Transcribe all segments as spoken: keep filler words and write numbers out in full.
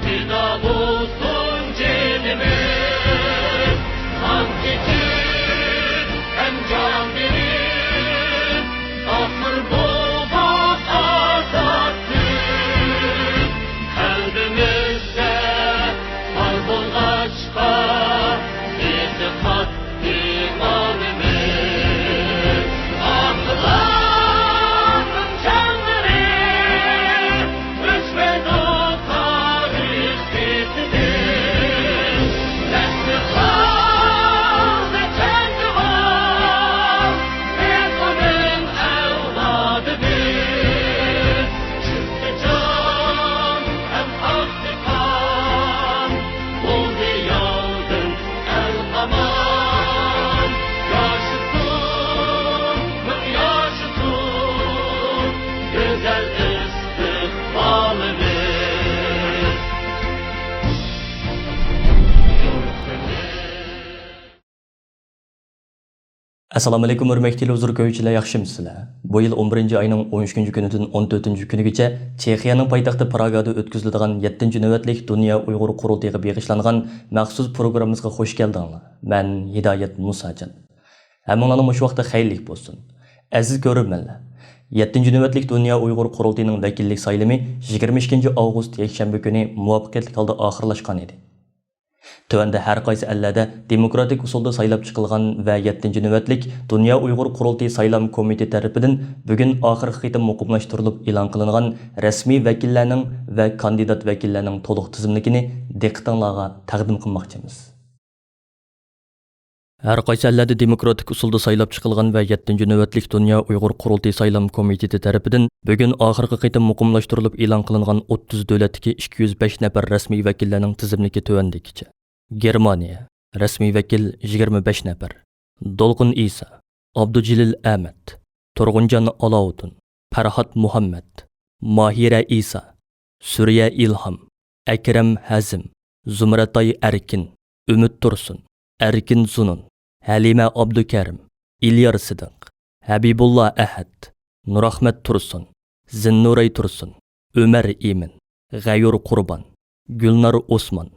پىدا بولسۇن جېنىمىز، قان كېچىپ ھەم جان بېرىپ، ئاخىر بولدۇق ئازاد بىز. قەلبىمىزدە بار بولغاچقا، ئېتىقاد ئىمانىمىز. ئاتىلارنىڭ جانلىرى ئۆچمەيدۇ تارىخ بېتىدىن. نەسلى قالدى جەڭگىۋار بىز ئۇنىڭ ئەۋلادىمىز. چۈشتى جان ھەم ئاقتى قان، بولدى ياۋدىن ئەل ئامان. ياشىسۇن، مىڭ ياشىسۇن گۈزەل ئىستىقبالىمىز. ئەسسالامۇئەلەيكۇم، ھۆرمەتلىك تېلېۋىزور كۆرگۈچىلەر، ياخشىمۇسىلەر؟ بۇ يىل ئون بىرىنچى ئاينىڭ ئون ئۈچىنچى كۈنىدىن ئون تۆتىنچى كۈنىگىچە چېخىيەنىڭ پايتەختى پراگادا ئۆتكۈزۈلىدىغان يەتتىنچى نۆۋەتلىك دۇنيا ئۇيغۇر قۇرۇلتىيىغا بېغىشلانغان مەخسۇس پروگراممىمىزغا خۇش كەلدىڭلار. مەن ھىدايەت مۇساجان. ھەممىڭلارنىڭ مۇشۇ ۋاقتى خەيرلىك بولسۇن. ئەزىز كۆرۈرمەنلەر، يەتتىنچى نۆۋەتلىك دۇنيا ئۇيغۇر قۇرۇلتىيىنىڭ ۋەكىللىك سايلىمى يىگىرمە ئىككىنچى ئاۋغۇست يەكشەنبە كۈنى مۇۋەپپەقىيەتلىك ھالدا ئاخىرلاشقان ئىدى. تۆۋەندە ھەر قايسى ئەللەردە دېموكراتىك ئۇسۇلدا سايلاپ چىقىلغان ۋە يەتتىنچى نۆۋەتلىك دۇنيا ئۇيغۇر قۇرۇلتىيى سايلام كومىتېتى تەرىپىدىن بۈگۈن ئاخىرقى قېتىم مۇقىملاشتۇرۇلۇپ ئېلان قىلىنغان رەسمىي ۋەكىللەرنىڭ ۋە كاندىدات ۋەكىللەرنىڭ تولۇق تىزىملىكىنى دىققىتىڭلارغا تەقدىم قىلماقچىمىز. ھەر قايسى ئەللەردە دېموكراتىك ئۇسۇلدا سايلاپ چىقىلغان ۋە يەتتىنچى نۆۋەتلىك دۇنيا ئۇيغۇر قۇرۇلتىيى سايلام كومىتېتى تەرىپىدىن بۈگۈن ئاخىرقى قېتىم مۇقىملاشتۇرۇلۇپ ئېلان قىلىنغان ئوتتۇز دۆلەتتىكى ئىككى يۈز بەش نەپەر رەسمىي ۋەكىللەرنىڭ تىزىملىكى تۆۋەندىكىچە. گېرمانىيە، رەسمىي ۋەكىل يىگىرمە بەش نەپەر. دولقۇن ئىسا، ئابدۇجېلىل ئەمەت، تۇرغۇنجان ئالاۋۇدۇن، پەرھات مۇھەممەت، ماھىرە ئىسا، سۈرىيە ئىلھام، ئەكرەم ھەزىم، زۇمرەتئاي ئەركىن، ئۈمىد تۇرسۇن، ئەركىن زۇنۇن، ھەلىمە ئابدۇكەرىم، ئېلىيار سىدىق، ھەبىبۇللا ئەھەت، نۇرئەخمەت تۇرسۇن، زىننۇرەي تۇرسۇن، ئۆمەر ئىمىن، غەيۇر قۇربان، گۈلنار ئوسمان،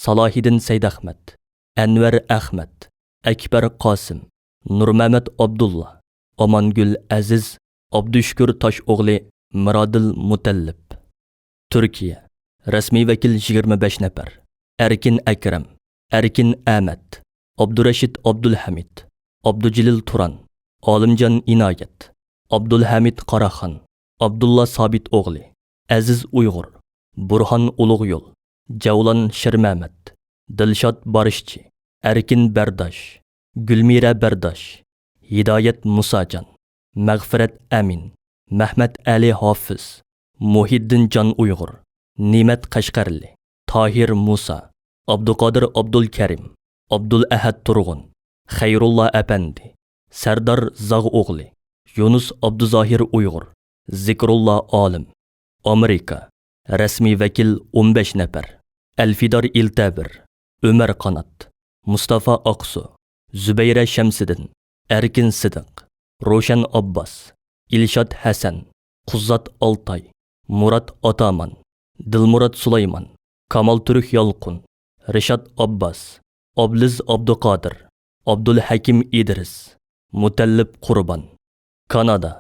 سالاھىدىن سەيدئەخمەت، ئەنۋەر ئەخمەت، ئەكبەر قاسىم، نۇرمەمەت ئابدۇللا، ئامانگۈل ئەزىز، ئابدۇشۈكۈر تاشئوغلى، مىرادىل مۇتەللىپ. تۈركىيە، رەسمىي ۋەكىل يىگىرمە بەش نەپەر. ئەركىن ئەكرەم، ئەركىن ئەمەت، ئابدۇرەشىت ئابدۇلھەمىد، ئابدۇجېلىل تۇران، ئالىمجان ئىنايەت، ئابدۇلھەمىد قاراخان، ئابدۇللا سابىت ئوغلى، ئەزىز ئۇيغۇر، بۇرھان ئۇلۇغيول، جەۋلان شىرمەمەت، دىلشات بارىشچى، ئەركىن بەرداش، گۈلمىرە بەرداش، ھىدايەت مۇساجان، مەغپىرەت ئەمىن، مەھمەت ئەلى ھافىز، مۇھىددىن جان ئۇيغۇر، نىمەت قەشقەرلى، تاھىر مۇسا، ئابدۇقادىر ئابدۇلكەرىم، ئابدۇلئەھەد تۇرغۇن، خەيرۇللا ئەپەندى، سەردار زاغ ئوغلى، يۇنۇس ئابدۇزاھىر ئۇيغۇر، زىكرۇللا ئالىم. ئامېرىكا، رەسمىي ۋەكىل ئون بەش نەپەر. ئەلفىدار ئىلتەبىر، ئۆمەر قانات، مۇستافا ئاقسۇ، زۇبەيرە شەمسىدىن، ئەركىن سىدىق، روشەن ئابباس، ئىلشات ھەسەن، قۇززات ئالتاي، مۇرات ئاتامان، دىلمۇرات سۇلايمان، كامالتۈرك يالقۇن، رىشات ئابباس، ئابلىز ئابدۇقادىر، ئابدۇلھەكىم ئىدرىس، مۇتەللىپ قۇربان. كانادا،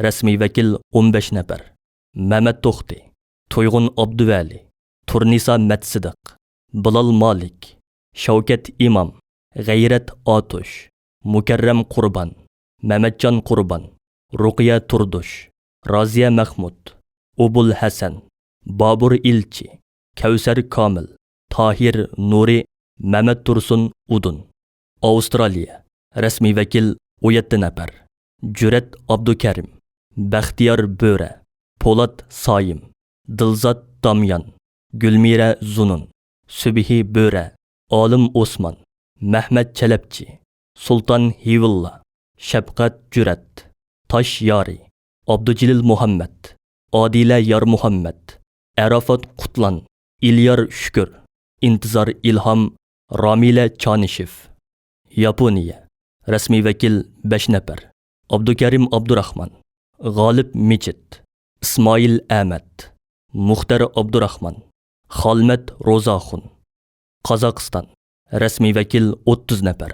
رەسمىي ۋەكىل ئون بەش نەپەر. مەمەت توختى، تۇيغۇن ئابدۇۋەلى، تۇرنىسا مەتسىدىق، بىلال مالىك، شەۋكەت ئىمام، غەيرەت ئاتۇش، مۇكەررەم قۇربان، مەمەتجان قۇربان، رۇقىيە تۇردۇش، رازىيە مەخمۇت، ئوبۇل ھەسەن، بابۇر ئىلچى، كەۋسەر كامىل، تاھىر نۇرى، مەمەت تۇرسۇن ئۇدۇن. ئاۋسترالىيە، رەسمىي ۋەكىل ئون يەتتە نەپەر. جۈرئەت ئابدۇكەرىم، بەختىيار بۆرە، پولات سايىم، دىلزات داميان، گۈلمىرە زۇنۇن، سۈبھى بۆرە، ئالىم ئوسمان، مەھمەت چەلەپچى، سۇلتان ھېۋىللا، شەپقەت جۈرئەت، تاش يارى، ئابدۇجېلىل مۇھەممەت، ئادىلە يارمۇھەممەت، ئەراپات قۇتلان، ئېلىيار شۈكۈر، ئىنتىزار ئىلھام، رامىلە چانىشېف. ياپونىيە، رەسمىي ۋەكىل بەش نەپەر. ئابدۇكەرىم ئابدۇراخمان، غالىپ مىجىت، ئىسمائىل ئەمەت، مۇختەر ئابدۇراخمان، خالمەت روزاخۇن. قازاقىستان، رەسمىي ۋەكىل ئوتتۇز نەپەر،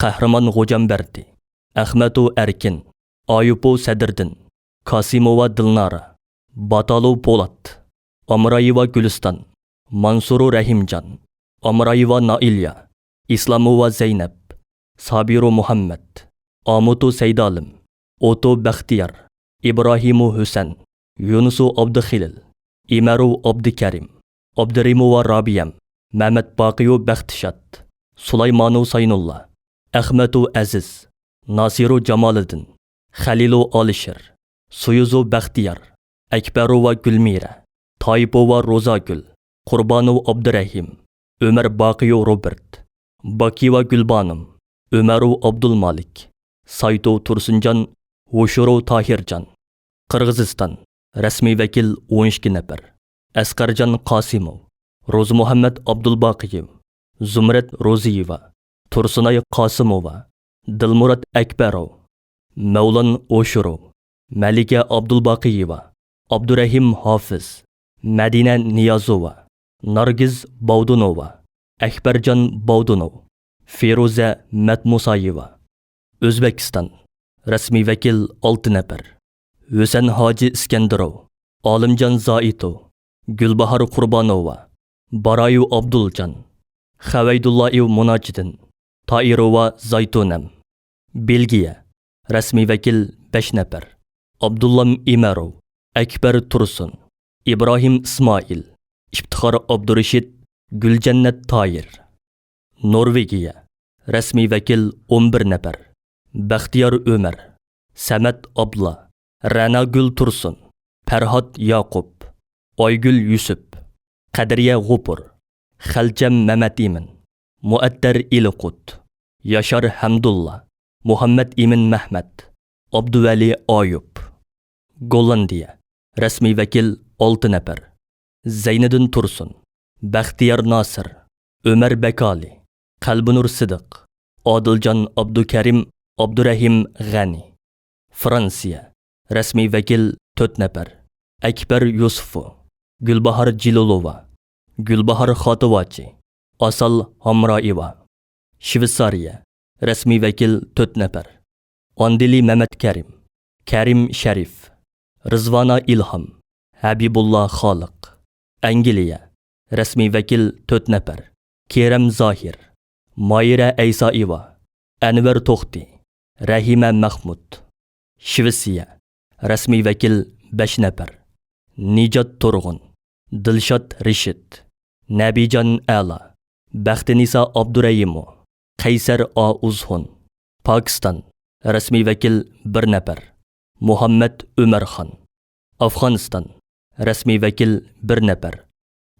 قەھرىمان غوجامبەردى، ئەخمەتوۋ ئەركىن، ئايۇپوۋ سەدىردىن، كاسىموۋا دىلنارا، باتالوۋ پولات، ئامرايېۋا گۈلىستان، مانسۇرو رەھىمجان، ئامرايېۋا نائىلىيە، ئىسلاموۋا زەينەپ، سابىرو مۇھەممەد، ئامۇتو سەيدالىم، ئوتو بەختىيار، ئىبراھىمو ھۈسەن، يۇنۇسو ئابدۇخېلىل، ئىمەرو ئابدۇكەرىم، ئابدۇرېھىموۋا رابىيەم، مەمەت باقىيو بەختىشات، سۇلايمانو ساينۇللا، ئەخمەتو ئەزىز، ناسىرو جامالىدىن، خەلىلو ئالىشىر، سويۇزو بەختىيار، ئەكبەروۋا گۈلمىرە، تايىپوۋا روزاگۈل، قۇربانوۋ ئابدۇرەھىم، ئۆمەر باقىيو روبېرت، باكىيېۋا گۈلبانۇم، ئۆمەروۋ ئابدۇلمالىك، سايتوۋ تۇرسۇنجان، ھوشۇروۋ تاھىرجان. قىرغىزىستان، رەسمىي ۋەكىل ئون ئىككى نەپەر، ئەسقەرجان قاسىموۋ، روزىمۇھەممەت ئابدۇلباقىيېۋ، زۇمرەت روزىيېۋا، تۇرسۇنئاي قاسىموۋا، دىلمۇرات ئەكبەروۋ، مەۋلان ئوشۇروۋ، مەلىكە ئابدۇلباقىيېۋا، ئابدۇرەھىم ھافىز، مەدىنە نىيازوۋا، نارگىز باۋدۇنوۋا، ئەكبەرجان باۋدۇنوۋ، فىرۇزە مەتمۇسايېۋا. ئۆزبېكىستان، رەسمىي ۋەكىل ئالتە نەپەر، ھۈسەن ھاجى ئىسكەندىروۋ، ئالىمجان زائىتوۋ، گۈلباھار قۇربانوۋا، بارايېۋ ئابدۇلجان، خەۋەيدۇللايېۋ مۇناجىدىن، تائىروۋا زايتۇنەم. بېلگىيە، رەسمىي ۋەكىل بەش نەپەر، ئابدۇللام ئىمەروۋ، ئەكبەر تۇرسۇن، ئىبراھىم ئىسمائىل، ئىپتىخار ئابدۇرېشىت، گۈلجەننەت تاھىر. نورۋېگىيە، رەسمىي ۋەكىل ئون بىر نەپەر، بەختىيار ئۆمەر، سەمەت ئابلا، رەناگۈل تۇرسۇن، پەرھات ياقۇپ، ئايگۈل يۈسۈپ، قەدرىيە غوپۇر، خەلچەم مەمەتئىمىن، مۇئەتتەر ئېلىقۇت، ياشار ھەمدۇللا، مۇھەممەت ئىمىن مەھمەت، ئابدۇۋەلى ئايۇپ. گوللاندىيە، رەسمىي ۋەكىل ئالتە نەپەر، زەينىدىن تۇرسۇن، بەختىيار ناسىر، ئۆمەر بەكالى، قەلبىنۇر سىدىق، ئادىلجان ئابدۇكەرىم، ئابدۇرەھىم غەنى. فرانسىيە، رەسمىي ۋەكىل تۆت نەپەر، ئەكبەر يۈسۈپوۋ، گۈلباھار جېلىلوۋا، گۈلباھار خاتىۋاچى، ئاسال ھامرائىۋا. شۋېتسارىيە، رەسمىي ۋەكىل تۆت نەپەر، ئاندىلى مەمەتكەرىم، كەرىم شەرىپ، رىزۋانا ئىلھام، ھەبىبۇللا خالىق. ئەنگلىيە، رەسمىي ۋەكىل تۆت نەپەر، كېرەم زاھىر، مايرە ئەيسائىۋا، ئەنۋەر توختى، رەھىمە مەخمۇت. شۋېتسىيە، رەسمىي ۋەكىل بەش نەپەر، نىجات تۇرغۇن، دىلشات رېشىت، نەبىجان ئەلا، بەختىنىسا ئابدۇرەھىموۋ، قەيسەر ئا ئۇزھون. پاكىستان، رەسمىي ۋەكىل بىر نەپەر، مۇھەممەد ئۆمەرخان. ئافغانىستان، رەسمىي ۋەكىل بىر نەپەر،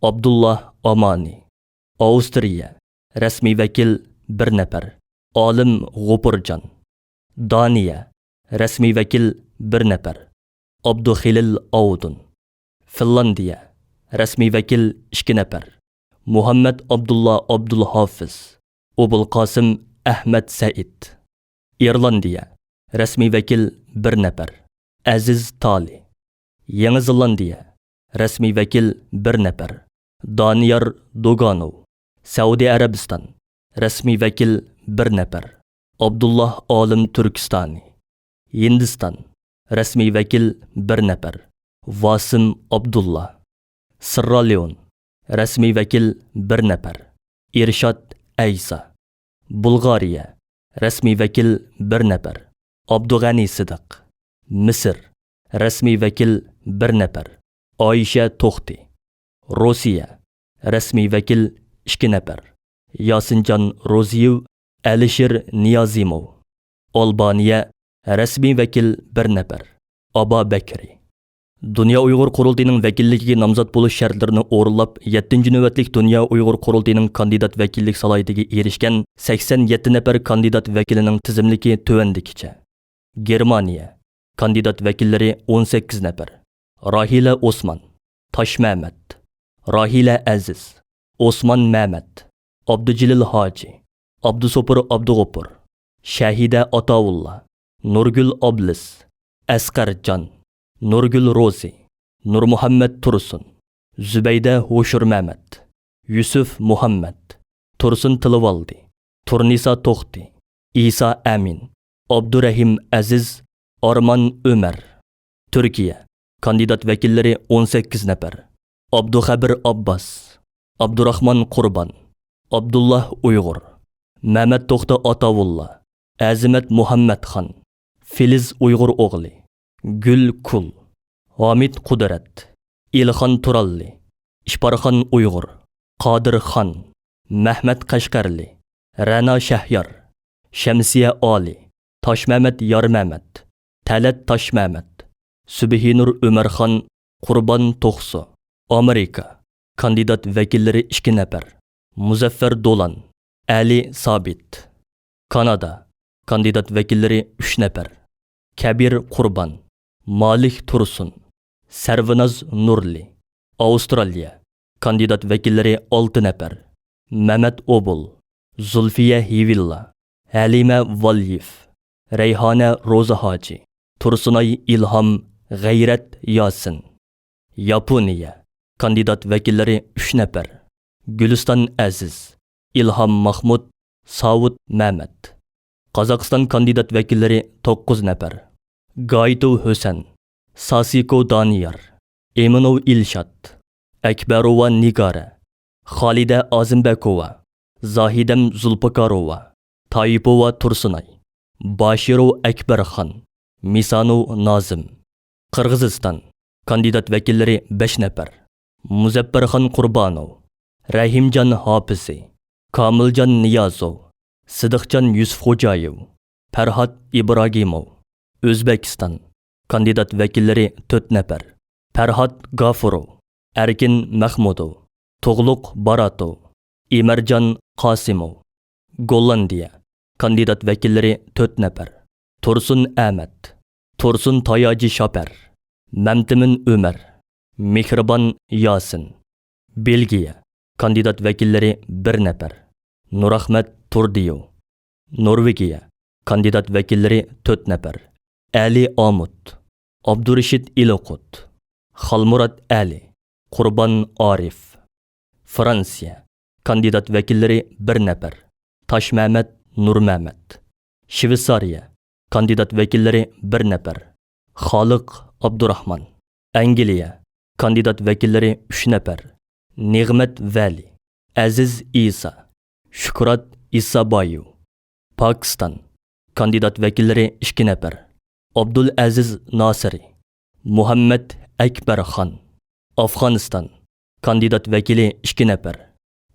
ئابدۇللا ئامانى. ئاۋسترىيە، رەسمىي ۋەكىل بىر نەپەر، ئالىم غوپۇرجان. دانىيە، رەسمىي ۋەكىل بىر نەپەر، ئابدۇخېلىل ئاۋۇدۇن. فىنلاندىيە، رەسمىي ۋەكىل ئىككى نەپەر، مۇھەممەد ئابدۇللا ئابدۇلھافىز، ئوبۇلقاسىم ئەھمەد سەئىد. ئىرلاندىيە، رەسمىي ۋەكىل بىر نەپەر، ئەزىز تالى. يېڭى زېلاندىيە، رەسمىي ۋەكىل بىر نەپەر، دانىيار دوگانوۋ. سەئۇدى ئەرەبىستان، رەسمىي ۋەكىل بىر نەپەر، ئابدۇللا ئالىم تۈركىستانى. ھىندىستان، رەسمىي ۋەكىل بىر نەپەر، ۋاسىم ئابدۇللا. سېررا لېئون، رەسمىي ۋەكىل بىر نەپەر، ئىرشاد ئەيسا. بۇلغارىيە، رەسمىي ۋەكىل بىر نەپەر، ئابدۇغەنى سىدىق. مىسىر، رەسمىي ۋەكىل بىر نەپەر، ئايشە توختى. روسىيە، رەسمىي ۋەكىل ئىككى نەپەر، ياسىنجان روزىيېۋ، ئەلىشىر نىيازىموۋ. ئالبانىيە، رەسمىي ۋەكىل بىر نەپەر، ئابا بەكرى. دۇنيا ئۇيغۇر قۇرۇلتىيىنىڭ ۋەكىللىكىگە نامزات بولۇش شەرتلىرىنى ئورۇنلاپ، يەتتىنچى نۆۋەتلىك دۇنيا ئۇيغۇر قۇرۇلتىيىنىڭ كاندىدات ۋەكىللىك سالاھىيىتىگە ئېرىشكەن سەكسەن يەتتە نەپەر كاندىدات ۋەكىلىنىڭ تىزىملىكى تۆۋەندىكىچە: گېرمانىيە، كاندىدات ۋەكىللىرى ئون سەككىز نەپەر: راھىلە ئوسمان، تاشمەمەت، راھىلە ئەزىز، ئوسمان مەمەت، ئابدۇجېلىل ھاجى، ئابدۇسوپۇر ئابدۇغوپۇر، شەھىدە ئاتاۋۇللا، نۇرگۈل ئابلىز، ئەسقەر جان، نۇرگۈل روزى، نۇرمۇھەممەت تۇرسۇن، زۇبەيدە ھوشۇرمەمەت، يۈسۈپ مۇھەممەد، تۇرسۇن تىلىۋالدى، تۇرنىسا توختى، ئىسا ئەمىن، ئابدۇرەھىم ئەزىز، ئارمان ئۆمەر. تۈركىيە، كاندىدات ۋەكىللىرى ئون سەككىز نەپەر، ئابدۇخەبىر ئابباس، ئابدۇراخمان قۇربان، ئابدۇللا ئۇيغۇر، مەمەت توختى ئاتاۋۇللا، ئەزىمەت مۇھەممەتخان، فىلىز ئۇيغۇر ئوغلى، گۈل كۇل، ھامىت قۇدرەت، ئېلىخان تۇراللى، ئىپارخان ئۇيغۇر، قادىر خان، مەھمەت قەشقەرلى، رەنا شەھيار، شەمسىيە ئالى، تاشمەمەت يارمەمەت، تەلەت تاشمەمەت، سۈبھىنۇر ئۆمەرخان، قۇربان توخسۇ. ئامېرىكا، كاندىدات ۋەكىللىرى ئىككى نەپەر، مۇزەففەر دولان، ئەلى سابىت. كانادا، كاندىدات ۋەكىللىرى ئۈچ نەپەر، كەبىر قۇربان، مالىك تۇرسۇن، سەرۋىناز نۇرلى. ئاۋسترالىيە، كاندىدات ۋەكىللىرى ئالتە نەپەر، مەمەت ئوبۇل، زۇلفىيە ھېۋىللا، ھەلىمە ۋالىيېف، رەيھانە روزا ھاجى، تۇرسۇنئاي ئىلھام، غەيرەت ياسىن. ياپونىيە، كاندىدات ۋەكىللىرى ئۈچ نەپەر، گۈلىستان ئەزىز، ئىلھام ماخمۇت، ساۋۇت مەمەت. قازاقىستان، كاندىدات ۋەكىللىرى توققۇز نەپەر، گايتوۋ ھۈسەن، ساسىكو دانىيار، ئىمىنوۋ ئىلشات، ئەكبەروۋا نىگارە، خالىدە ئازىمبەكوۋا، زاھىدەم زۇلپىكاروۋا، تايىپوۋا تۇرسۇنئاي، باشىروۋ ئەكبەرخان، مىسانوۋ نازىم. قىرغىزىستان، كاندىدات ۋەكىللىرى بەش نەپەر، مۇزەپپەرخان قۇربانوۋ، رەھىمجان ھاپىزى، كامىلجان نىيازوۋ، سىدىقجان يۈسۈپخوجايېۋ، پەرھات ئىبراگىموۋ. ئۆزبېكىستان، كاندىدات ۋەكىللىرى تۆت نەپەر، پەرھات گافۇروۋ، ئەركىن مەخمۇدوۋ، تۇغلۇق باراتوۋ، ئىمەرجان قاسىموۋ. گوللاندىيە، كاندىدات ۋەكىللىرى تۆت نەپەر، تۇرسۇن ئەمەت، تۇرسۇن تاياجى شاپەر، مەمتىمىن ئۆمەر، مېھرىبان ياسىن. بېلگىيە، كاندىدات ۋەكىللىرى بىر نەپەر، نۇرئەخمەت تۇردىيېۋ. نورۋېگىيە، كاندىدات ۋەكىللىرى تۆت نەپەر، ئەلى ئامۇت، ئابدۇرېشىت ئىلىقۇت، خالمۇرات ئەلى، قۇربان ئارىف. فرانسىيە، كاندىدات ۋەكىللىرى بىر نەپەر، تاشمەمەت نۇرمەمەت. شۋېتسارىيە، كاندىدات ۋەكىللىرى بىر نەپەر، خالىق ئابدۇراخمان. ئەنگلىيە، كاندىدات ۋەكىللىرى ئۈچ نەپەر، نېغمەت ۋەلى، ئەزىز ئىسا، شۇكرات ئىسابايېۋ. پاكىستان، كاندىدات ۋەكىللىرى ئىككى نەپەر، ئابدۇلئەزىز ناسىرى، مۇھەممەد ئەكبەر خان. ئافغانىستان، كاندىدات ۋەكىلى ئىككى نەپەر،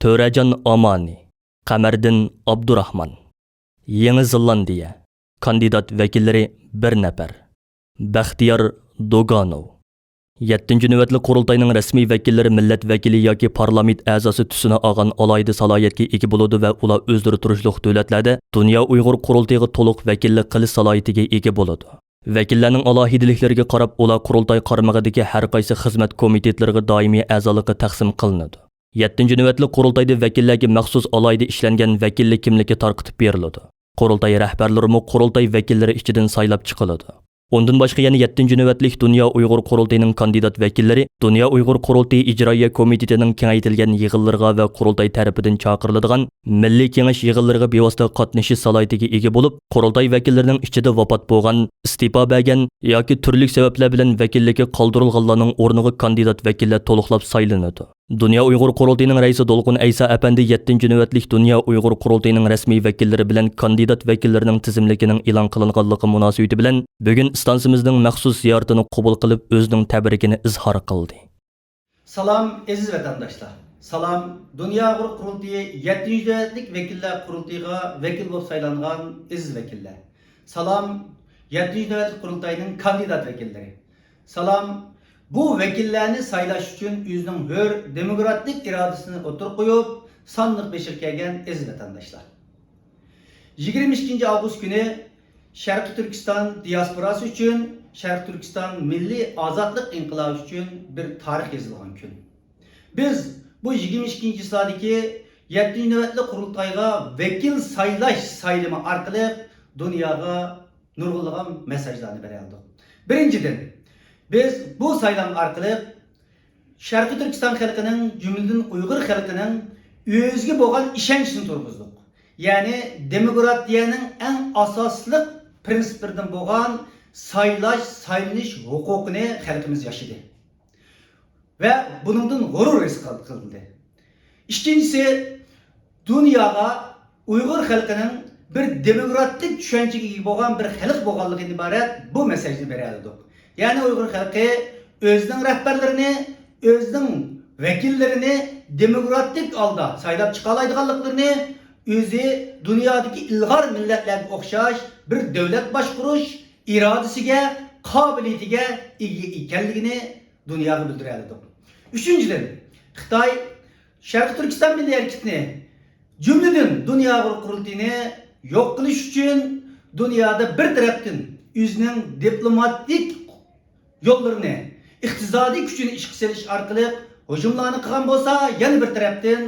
تۆرەجان ئامانى، قەمەردىن ئابدۇراخمان. يېڭى زېلاندىيە، كاندىدات ۋەكىللىرى بىر نەپەر، بەختىيار دوگانوۋ. يەتتىنچى نۆۋەتلىك قۇرۇلتاينىڭ رەسمىي ۋەكىللىرى مىللەت ۋەكىلى ياكى پارلامېنت ئەزاسى تۈسىنى ئالغان ئالاھىدە سالاھىيەتكە ئىگە بولىدۇ ۋە ئۇلار ئۆزلىرى تۇرۇشلۇق دۆلەتلەردە دۇنيا ئۇيغۇر قۇرۇلتىيىغا تولۇق ۋەكىللىك قىلىش سالاھىيىتىگە ئىگە بولىدۇ. ۋەكىللەرنىڭ ئالاھىدىلىكلىرىگە قاراپ، ئۇلار قۇرۇلتاي قارمىقىدىكى ھەر قايسى خىزمەت كومىتېتلىرىغا دائىمىي ئەزالىققا تەقسىم قىلىنىدۇ. يەتتىنچى نۆۋەتلىك قۇرۇلتايدا ۋەكىللەرگە مەخسۇس ئالاھىدە ئىشلەنگەن ۋەكىللىك كىملىكى تارقىتىپ بېرىلىدۇ. قۇرۇلتاي رەھبەرلىرىمۇ قۇرۇلتاي ۋەكىللىرى ئىچىدىن سايلاپ چىقىلىدۇ. ئۇندىن باشقا يەنە يەتتىنچى نۆۋەتلىك دۇنيا ئۇيغۇر قۇرۇلتىيىنىڭ كاندىدات ۋەكىللىرى دۇنيا ئۇيغۇر قۇرۇلتىيى ئىجرائىيە كومىتېتىنىڭ كېڭەيتىلگەن يىغىنلىرىغا ۋە قۇرۇلتاي تەرىپىدىن چاقىرىلىدىغان مىللىي كېڭەش يىغىنلىرىغا بىۋاسىتە قاتنىشىش سالاھىيىتىگە ئىگە بولۇپ، قۇرۇلتاي ۋەكىللىرىنىڭ ئىچىدە ۋاپات بولغان، ئىستېپا بەرگەن ياكى تۈرلۈك سەۋەبلەر بىلەن ۋەكىللىككە قالدۇرۇلغانلارنىڭ ئورنىغا كاندىدات ۋەكىللەر تولۇقلاپ سايلىنىدۇ. دۇنيا ئۇيغۇر قۇرۇلتىيىنىڭ رەئىسى دولقۇن ئەيسا ئەپەندى يەتتىنچى نۆۋەتلىك دۇنيا ئۇيغۇر قۇرۇلتىيىنىڭ رەسمىي ۋەكىللىرى بىلەن كاندىدات ۋەكىللىرىنىڭ تىزىملىكىنىڭ ئېلان قىلىنغانلىقى مۇناسىۋىتى بىلەن بۈگۈن ئىستانسىمىزنىڭ مەخسۇس زىيارىتىنى قوبۇل قىلىپ، ئۆزىنىڭ تەبرىكىنى ئىزھار قىلدى. سالام، ئەزىز ۋەتەنداشلار! سالام، دۇنيا ئۇيغۇر قۇرۇلتىيى يەتتىنچى نۆۋەتلىك ۋەكىللەر قۇرۇلتىيىغا ۋەكىل بولۇپ سايلانغان ئەزىز ۋەكىللەر! سالام، يەتتىنچى نۆۋەتلىك قۇرۇلتاينىڭ كاندىدات ۋەكىللىرى! سالام، بۇ ۋەكىللەرنى سايلاش ئۈچۈن ئۆزىنىڭ ھۆر دېموكراتىك ئىرادىسىنى ئوتتۇرىغا قويۇپ، ساندۇق بېشىغا كەلگەن ئەزىز ۋەتەنداشلار! يىگىرمە ئىككىنچى ئاۋغۇست كۈنى شەرقىي تۈركىستان دىياسپوراسى ئۈچۈن، شەرقىي تۈركىستان مىللىي ئازادلىق ئىنقىلابى ئۈچۈن بىر تارىخ يېزىلغان كۈن. بىز بۇ يىگىرمە ئىككىنچى چىسلادىكى يەتتىنچى نۆۋەتلىك قۇرۇلتايغا ۋەكىل سايلاش سايلىمى ئارقىلىق دۇنياغا نۇرغۇنلىغان مېساژلارنى بېرەلىدۇق. بىرىنچىدىن، بىز بۇ سايلام ئارقىلىق شەرقىي تۈركىستان خەلقىنىڭ، جۈملىدىن ئۇيغۇر خەلقىنىڭ ئۆزىگە بولغان ئىشەنچىنى تۇرغۇزدۇق. يەنى دېموكراتىيەنىڭ ئەڭ ئاساسلىق پىرىنسىپلىرىدىن بولغان سايلاش، سايلىنىش ھوقۇقىنى خەلقىمىز ياشىدى ۋە بۇنىڭدىن غۇرۇر ھېس قىل-، قىلدى. ئىككىنچىسى، دۇنياغا ئۇيغۇر خەلقىنىڭ بىر دېموكراتىك چۈشەنچىگە ئىگە بولغان بىر خەلق بولغانلىقىدىن ئىبارەت بۇ مېساجنى بېرەلىدۇق. يەنى ئۇيغۇر خەلقى ئۆزىنىڭ رەھبەرلىرىنى ئۆزىنىڭ ۋەكىللىرىنى دېموكراتىك ھالدا سايلاپ چىقالايدىغانلىقلىرىنى، ئۆزى دۇنيادىكى ئىلغار مىللەتلەرگە ئوخشاش بىر دۆلەت باشقۇرۇش ئىرادىسىگە، قابىلىيىتىگە ئىگە ئىكەنلىكىنى دۇنياغا بىلدۈرەلىدۇق. ئۈچىنچىدىن، خىتاي شەرقىي تۈركىستان مىللىي ھەرىكىتىنى، جۈملىدىن دۇنيا ئۇيغۇر قۇرۇلتىيىنى يوق قىلىش ئۈچۈن دۇنيادا بىر تەرەپتىن ئۆزىنىڭ دىپلوماتىك يوللىرىنى، ئىقتىسادىي كۈچىنى ئىشقا سېلىش ئارقىلىق ھۇجۇملارنى قىلغان بولسا، يەنە بىر تەرەپتىن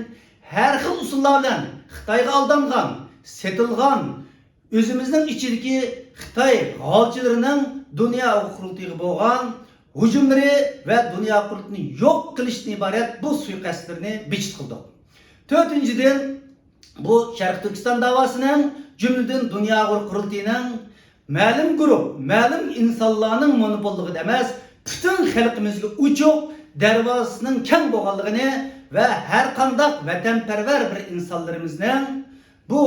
ھەر خىل ئۇسۇللار بىلەن خىتايغا ئالدانغان، سېتىلغان، ئۆزىمىزنىڭ ئىچىدىكى خىتاي غالچىلىرىنىڭ دۇنيا ئۇيغۇر قۇرۇلتىيىغا بولغان ھۇجۇملىرى ۋە دۇنيا قۇرۇلتىيىنى يوق قىلىشتىن ئىبارەت بۇ سۇيىقەستلىرىنى بىجىت قىلدۇق. تۆتىنچىدىن، بۇ شەرقىي تۈركىستان داۋاسىنىڭ، جۈملىدىن دۇنيا ئۇيغۇر قۇرۇلتىيىنىڭ مەلۇم گۇرۇپ، مەلۇم ئىنسانلارنىڭ مونوپوللۇقىدا ئەمەس، پۈتۈن خەلقىمىزگە ئوچۇق دەرۋازىسىنىڭ كەڭ بولغانلىقىنى ۋە ھەر قانداق ۋەتەنپەرۋەر بىر ئىنسانلىرىمىزنىڭ بۇ،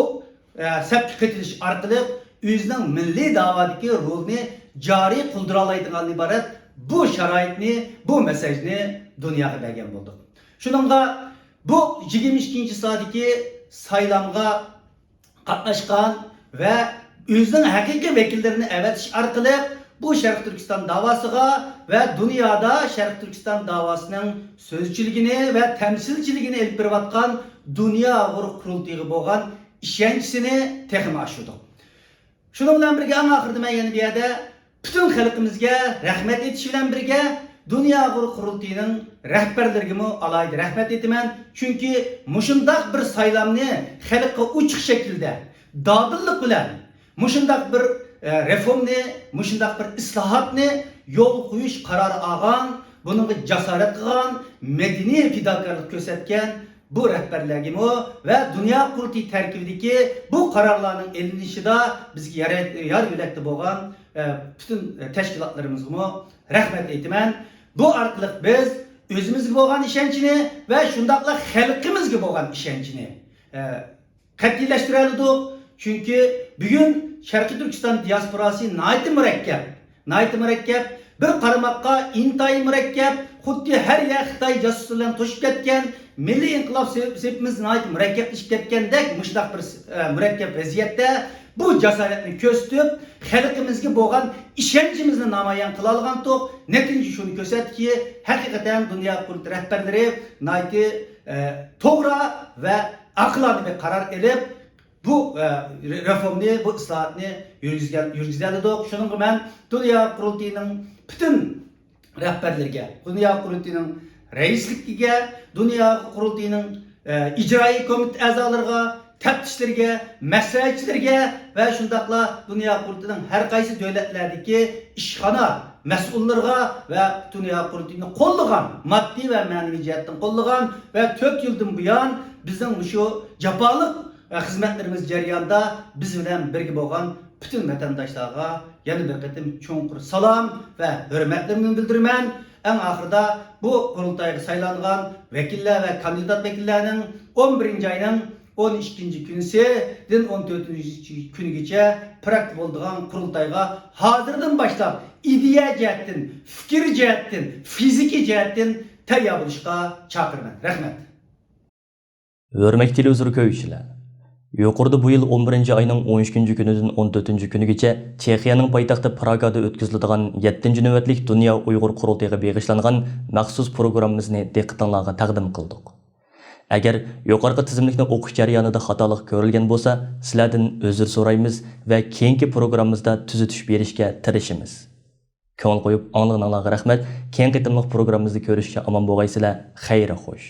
ئە، سەپكە قېتىلىش ئارقىلىق ئۆزىنىڭ مىللىي داۋادىكى رولىنى جارى قىلدۇرالايدىغاندىن ئىبارەت بۇ شارائىتنى، بۇ مېساجنى دۇنياغا بەرگەن بولدۇق. شۇنىڭغا بۇ يىگىرمە ئىككىنچى سانىدىكى سايلامغا قاتناشقان ۋە ئۆزىنىڭ ھەقىقىي ۋەكىللىرىنى ئەۋەتىش ئارقىلىق بۇ شەرقىي تۈركىستان داۋاسىغا ۋە دۇنيادا شەرقىي تۈركىستان داۋاسىنىڭ سۆزچىلىكىنى ۋە تەمسىلچىلىكىنى ئېلىپ بېرىۋاتقان دۇنيا ئۇيغۇر قۇرۇلتىيىغا بولغان ئىشەنچىسىنى تېخىمۇ ئاشۇردۇق. شۇنىڭ بىلەن بىرگە، ئەڭ ئاخىرىدا مەن يەنە بۇ يەردە پۈتۈن خەلقىمىزگە رەھمەت ئېيتىش بىلەن بىرگە، دۇنيا ئۇيغۇر قۇرۇلتىيىنىڭ رەھبەرلىرىگىمۇ ئالاھىدە رەھمەت ئېيتىمەن. چۈنكى مۇشۇنداق بىر سايلامنى خەلققە ئوچۇق شەكىلدە، دادىللىق بىلەن مۇشۇنداق بىر، ئە، رېفورمنى، مۇشۇنداق بىر ئىسلاھاتنى يولغا قويۇش قارارى ئالغان، بۇنىڭغا جاسارەت قىلغان، مەدەنىي پىداكارلىق كۆرسەتكەن بۇ رەھبەرلەرگىمۇ ۋە دۇنيا قۇرۇلتىيى تەركىبىدىكى بۇ قارارلارنىڭ ئېلىنىشىدا بىزگە يار، يار يۆلەكتە بولغان، ئە، پۈتۈن، ئە، تەشكىلاتلىرىمىزغىمۇ رەھمەت ئېيتىمەن. بۇ ئارقىلىق بىز ئۆزىمىزگە بولغان ئىشەنچنى ۋە شۇنداقلا خەلقىمىزگە بولغان ئىشەنچنى، ئە، قەتئىيلەشتۈرەلىدۇق. چۈنكى بۈگۈن شەرقىي تۈركىستان دىياسپوراسى ناھايىتى مۇرەككەپ. ناھايىتى مۇرەككەپ. بىر قارىماققا ئىنتايىن مۇرەككەپ. خۇددى ھەر يەر خىتاي جاسۇسلىرى بىلەن توشۇپ كەتكەن، مىللىي ئىنقىلاب سېپ-، سېپىمىز ناھايىتى مۇرەككەپلىشىپ كەتكەندەك مۇشۇنداق بىر، ئە، مۇرەككەپ ۋەزىيەتتە بۇ جاسارەتنى كۆرسىتىپ، خەلقىمىزگە بولغان ئىشەنچىمىزنى نامايان قىلالىغانتۇق. نەتىجە شۇنى كۆرسەتتىكى، ھەقىقەتەن دۇنيا قۇرۇلتىيى رەھبەرلىرى ناھايىتى، ئە، توغرا ۋە ئاقىلانە بىر قارار ئېلىپ، بۇ، ئە، رېفورمنى، بۇ ئىسلاھاتنى يۈرگۈزگەن، يۈرگۈزەلىدۇق. شۇنىڭغا مەن دۇنيا قۇرۇلتىيىنىڭ پۈتۈن رەھبەرلىرىگە، دۇنيا قۇرۇلتىيىنىڭ رەئىسلىكىگە، دۇنيا قۇرۇلتىيىنىڭ، ئە، ئىجرائىي كومىتېت ئەزالىرىغا، تەپتىشلىرىگە، مەسلىھەتچىلىرىگە ۋە شۇنداقلا دۇنيا قۇرۇلتىيىنىڭ ھەر قايسى دۆلەتلەردىكى ئىشخانا مەسئۇللىرىغا ۋە دۇنيا قۇرۇلتىيىنى قوللىغان، ماددىي ۋە مەنىۋى جەھەتتىن قوللىغان ۋە تۆت يىلدىن بۇيان بىزنىڭ مۇشۇ جاپالىق، ئە، خىزمەتلىرىمىز جەريانىدا بىز بىلەن بىرگە بولغان پۈتۈن ۋەتەنداشلارغا يەنە بىر قېتىم چوڭقۇر سالام ۋە ھۆرمەتلىرىمنى بىلدۈرىمەن. ئەڭ ئاخىرىدا بۇ قۇرۇلتايغا سايلانغان ۋەكىللەر ۋە كاندىدات ۋەكىللەرنىڭ ئون بىرىنچى ئاينىڭ ئون ئىككىنچى كۈنىسىدىن ئون تۆتىنچى كۈنىگىچە پراكتا بولىدىغان قۇرۇلتايغا ھازىردىن باشلاپ ئىدىيە جەھەتتىن، پىكىر جەھەتتىن، فىزىكىي جەھەتتىن تەييار بولۇشقا چاقىرىمەن. رەھمەت. ھۆرمەتلىك تېلېۋىزور كۆرگۈچىلەر! يۇقىرىدا بۇ يىل ئون بىرىنچى ئاينىڭ ئون ئۈچىنچى كۈنىدىن ئون تۆتىنچى كۈنىگىچە چېخىيەنىڭ پايتەختى پراگادا ئۆتكۈزۈلىدىغان يەتتىنچى نۆۋەتلىك دۇنيا ئۇيغۇر قۇرۇلتىيىغا بېغىشلانغان مەخسۇس پروگراممىمىزنى دىققىتىڭلارغا تەقدىم قىلدۇق. ئەگەر يۇقىرىقى تىزىملىكنى ئوقۇش جەريانىدا خاتالىق كۆرۈلگەن بولسا، سىلەردىن ئۆزۈر سورايمىز ۋە كېيىنكى پروگراممىمىزدا تۈزىتىش بېرىشكە تىرىشىمىز. كۆڭۈل قويۇپ ئاڭلىغىنىڭلارغا رەھمەت. كېيىنكى قېتىملىق پروگراممىمىزدا كۆرۈشكىچە ئامان بولغايسىلەر. خەير خوش.